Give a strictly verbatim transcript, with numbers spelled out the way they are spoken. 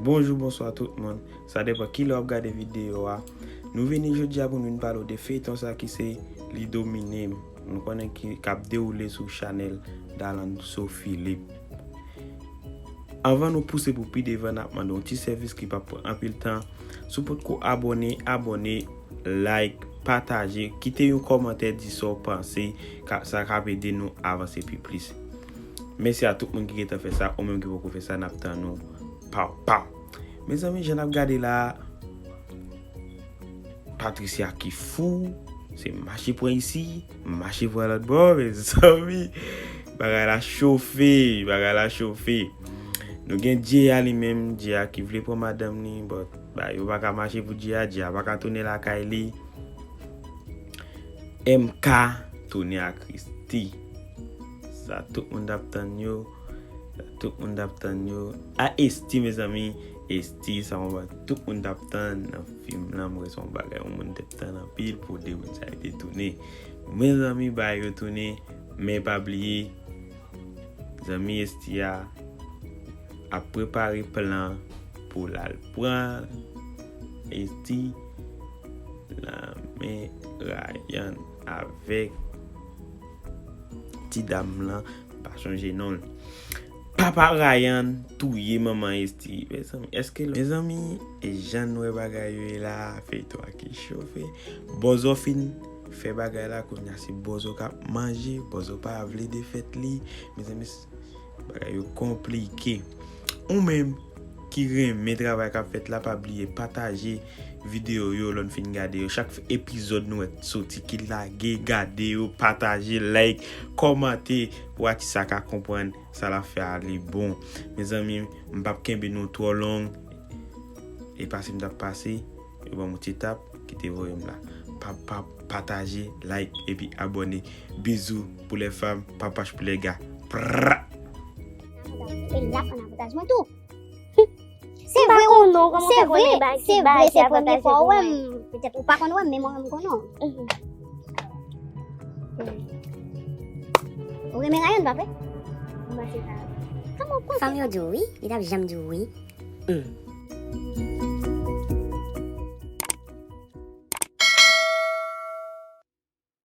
Bonjou, bonswa tout moun. Sa depann kilè w ap gade videyo a. Nou vini jodi a pou nou vin pale w de feyton sa ki se Li Domine M. Nou konnen ki k ap dewoule sou chanèl Dalanso Philippe. Anvan nou pouse pou pi devan, n ap mande yon ti sèvis ki p ap pran anpil tan. Si w potko abòne, abòne, like, pataje, kite yon kòmantè, di sa w panse, ka, sa k ap ede nou avanse pi plis. Mèsi a tout moun ki gentan fè sa, ou menm ki poko fè sa, n ap tann ou. Paw, paw. Mezanmi, jan n ap gade la, Patricia ki fou, se mache pran isi, mache pran lòt bò, mezanmi. Bagay la chofe, bagay la chofe. Nou gen Djeya li menm, Djeya ki vle pran madanm li, but, ba, yo pa ka mache pou Djeya, Djeya pa ka tounen lakay li. M K tounen ak Christie. Sa tout moun t ap tann yo. Sa tout moun t ap tann yo. A Esthie, mezanmi. Esthie, sa yon bagay tout moun t ap tann nan fim lan. Mwen, se yon bagay yon moun t ap tann anpil pou de moun sa yo te tounen. Mezanmi, bagay yo tounen. Men pa bliye, zanmi Esthie a ap prepare plan pou l al pran Esthie nan men Ryan avèk ti dam lan, m pa sonje non l. Papa Ryan touye manman Esthie. Mezanmi, èske, mezanmi, e jan n wè bagay yo ye la, feyton an ki chofe. Bòzò fin fè bagay la, kounye a se Bòzò k ap manje, Bòzò pa vle defèt li. Mezanmi, bagay yo konplike. Ou menm ki renmen travay k ap fèt la, pa bliye pataje videyo yo lè n fin gade yo. Chak epizòd nou wè soti ki lage, gade yo, pataje, like, kòmante pou atis sa ka konprann sa l ap fè a li bon. Mezanmi, m p ap kenbe nou twò long. E pase m t ap pase, yo ban m yon ti tap, kite voye m la. Pa, pa, pataje, like, epi abòne. Bizou pou les femmes, papach pou les gars. Prrrr. E l ap ann avantaj mwen tou. Se vre, ou, se vre, se vre, se premye fwa ou wè m. Petèt ou pa konn wè m, men mwen menm m konnen w. Ou renmen Ryan, pa vre? Fanm yo di w wi, li t ap janm di w wi. Hmm.